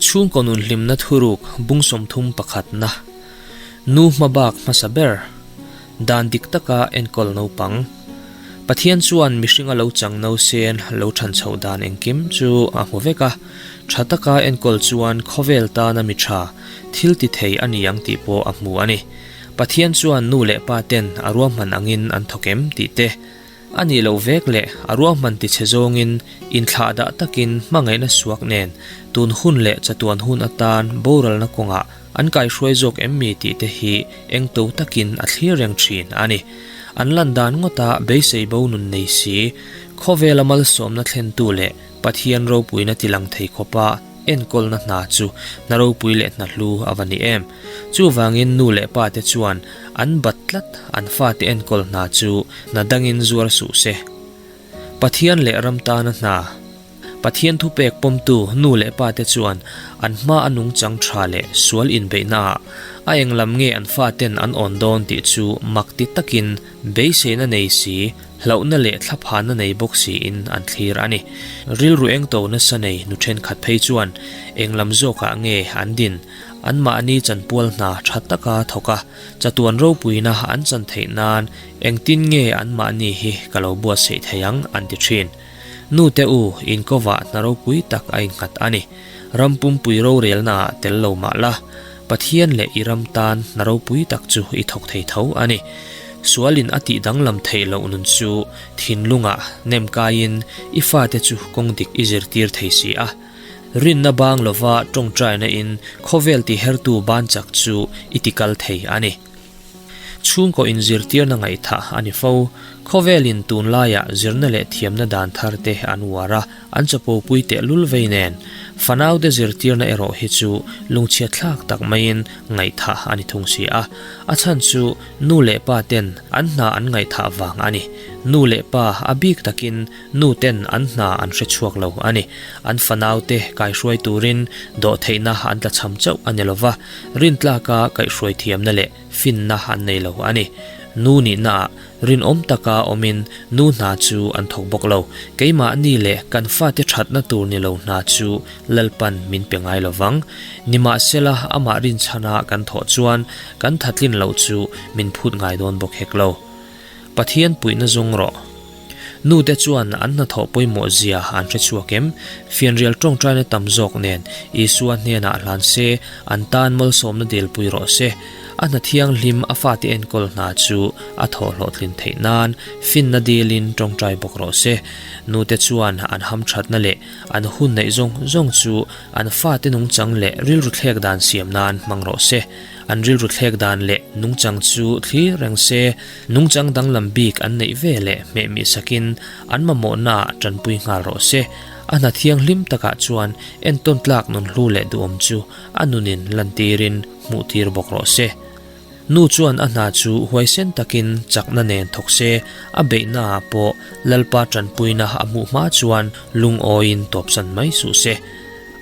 Chhungkaw nun hlimna thuruk bung 31 na Nu hmabak hmasa ber dan dik taka enkawl naupang. Pathian chuan mihring a lo chang no sen lo than chhoh dan engkim chu a hmu vek a, tha taka enkawl chuan khawvel tana mi tha thil ti thei a ni ang tih pawh a hmu a ni. Pathian chuan nu leh pa ten a ruahman angin an thawk em tih te, A nih loh vek leh a ruahman tichhe zawngin inthlahdah takin hmangaihna suak nen tun hun leh chatuan hun atan boralna kawngah an kaihruai zawk em mi tih te hi eng to takin a thlir reng thin a ni. An lan dan ngawta beisei bo nun nei si, khawvela malsawmna thlentu leh Pathian ropuina tilang thei khawpa enkawlna hna chu hna ropui leh hna hlu a va ni em. Chuvangin nu leh pa te chuan an bat tlat an fate enkawl hna chu hna dangin zuar suh se. Pathian leh ram tana hna. Pathian thupek pawmtu nu leh pa te chuan an hma a nungchang tha leh sual inbeihnaah a englam nge an faten an awn dawn tih chu mak ti takin beiseina nei si Hlauhna leh thlaphana nei bawk siin an thlir a ni. Rilru engto nasa nei nu thenkhat phei chuan eng lam zawkah nge an din? Anmahni chanpual hna tha taka thawk a, chatuan ropuina an chan theih nan engtin nge anmahni hi ka lo buatsaih thei ang an ti thin. Nute u, inkovah hna ropui tak a innghat a ni. Ram pumpui rorelnaah tel lo mah la, Pathian leh i ram tan hna ropui tak chu i thawk thei tho a ni. Sualin a tih danglam theih loh nun chu thinlungah nem kaiin i fate chu kawng dik i zirtir thei si a. Rinna bang lova tawngtaina in khawvel tihertu ban chak chu i tikal thei a ni. Chhungkaw inzirtirna ngaihthah a ni fo. Khawvelin tunlaiah zirna leh thiamna dan thar te an uar a, an chapopui tehlul vei nen. Fanaute zirtirna erawh hi chu lungchhiatthlak tak maiin ngaihthah a ni thung si a. A chhan chu nu leh pa ten an hna an ngaihthah vang a ni. Nu leh pa a bik takin Nu ten an hna an hre chhuak lo a ni. An fanaute kaihruai turin dawhtheihna an tlachham chauh a ni lova, rintlaka kaihhruai thiamna leh finna an nei lo a ni. Nu nihnaah rinawm taka awmin nu hna chu an thawk bawk lo. Keimahni leh kan fate thatna tur ni lo hna chu Lalpan min pe ngai lovang. Nimahsela amah rinchhana kan thawh chuan kan thatlin loh chu min phut ngai dawn bawk hek lo. Pathian puihna zawng rawh. Nu te chuan an hnathawh pawimawh zia an hre chhuak em? Fianrial tawngtaina tam zawk nen Isua hnenah hlan se, an tan malsawmna delpui rawh se. A hna thianghlim a fate enkawl hna chu a thawh hlawhtlin theih nan finna dilin tawngtai bawk rawh se. Nu te chuan an hamthatna leh an hun neih zawng zawng chu an fate nungchang leh rilru thlek dan siam nan hmang rawh se. An rilru thlek dan leh nungchang chu thlir reng se. Nungchang danglam bik an neih ve leh hmehmih sakin an mamawhnaah tanpui nghal rawh se. A hna thianghlim takah chuan entawn tlak nun hlu leh duhawm chu a nunin lantirin hmuhtir bawk rawh se. Nu chuan a hna chu huaisen takin chakna nen thawk se, a beihnaah pawh Lalpa tanpuina a hmuh hma chuan lungawiin tawpsan mai suh se.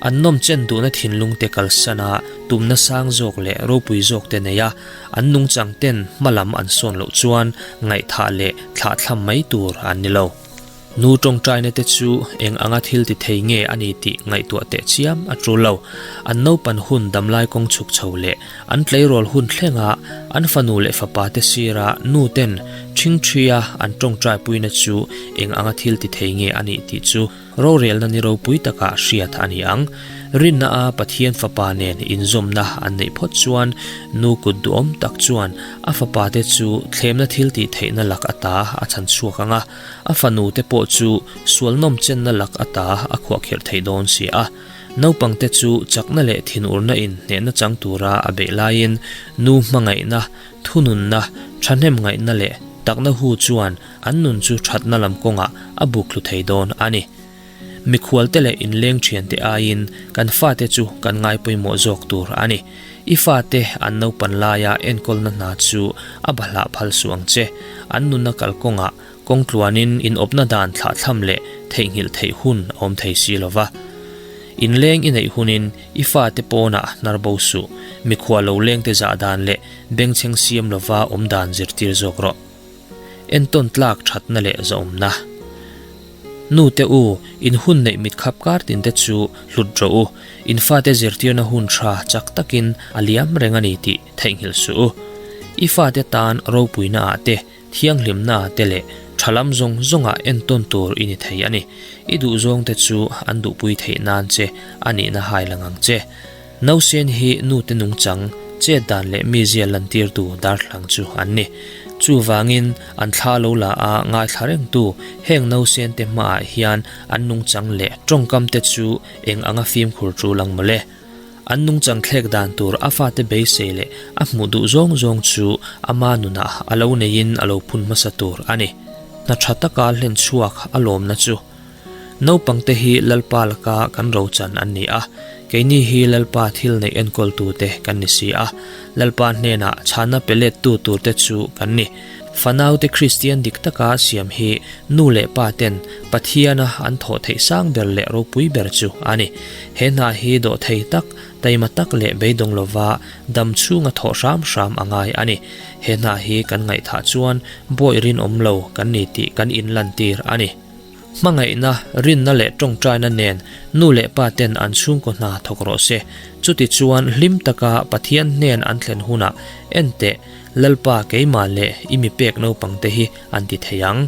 An nawm chen duhna thinlung te kalsan a, tumna sang zawk leh ropui zawk te nei a, an nungchang ten hmalam an sawn loh chuan ngaihthah leh thlahthlam mai tur an ni lo. Nu tawngtaina te chu eng anga thil ti thei nge a ni tih ngaihtuah teh chiam a tul lo. An naupan hun damlai kawng chhuk chho leh an tleirawl hun thlenga an fanu leh fapa te sira nu ten ṭhingṭhia an tawngtai puina chu eng anga thil ti thei nge a nih tih chu Rorelna ni ropui takah hriat a ni ang. Rinna a Pathian Fapa nen inzawmna an neih phawt chuan nu kut duhawm tak chuan a fapa te chu thlemna thil tih theihna lak ata a chhan chhuak ang a, a fanu te pawh chu sual nawm chenna lak ata a khuahkhirh thei dawn si a. Naupang te chu chakna leh thinurna in hnehna chang tura a beih laiin nu hmangaihna, thununna, thahnem ngaihna leh takna hu chuan An nun chu thatna lam kawngah a buk thlu thei dawn a ni. Mikhualte leh inleng thiante aiin kan fate chu kan ngai pawimawh zawk tur a ni. I fate an naupan laia enkawlna hna chu a bahlah phal suh ang che. An nunna kalkawngah kawng tluanin inawpna dan thlahthlam leh theihnghilh theih hun a awm thei si lo va. Inleng i neih hunin i fate pawnah hnar bo suh. Mikhual lo lengte zah dan leh bengchheng siam lova awm dan zirtir zawk rawh. Entawn tlak thatna leh zawmna. Nute u, in hun neih mitkhap kar tinte chu hlut rawh u. In fate zirtirna hun tha chak takin a liam reng a ni tih theihnghilh suh u. I fate tan ropuina ah te, thianghlimna ah te leh tha lam zawng zawngah entawn tur i ni thei a ni. I duhzawngte chu an duhpui theih nan che a nihna hai lang ang che. Nausen hi nute nungchang, chet dan leh mizia lantirtu darthlang chu an ni. Chuvangin, an thla lo la a ngaithla rengtu heng nausen te hmaah hian an nungchang leh tawngkam te chu eng anga fimkhur tul ang mawle. An nungchang thlek dan tur a fate beisei leh a hmuh duh zawng zawng chu ama nunah a lo neiin a lo phun hmasa tur a ni. Hna tha taka hlen chhuak a lawmna chu. Naupangte hi Lalpa laka kan rochan an ni a, keini hi Lalpa thil neih enkawltute kan ni si a, Lalpa hnenah chhana pe lettu turte chu kan ni. Fanaute Kristian dik taka siam hi nu leh pa ten Pathiana an thawh theih sang ber leh ropui ber chu a ni. He hna hi dawhthei tak, taima tak leh beidawng lova dam chhunga thawh hram hram a ngai a ni. He hna hi kan ngaihthah chuan bawi rinawm lo kan ni tih kan inlantir a ni. Hmangaihna, rinna leh tawngtaina nen nu leh pa ten an chhungkaw hna thawk rawh se. Chutichuan hlim taka Pathian hnen an thlen hunah, Enteh, Lalpa keimah leh i mi pek naupangte hi an ti thei ang.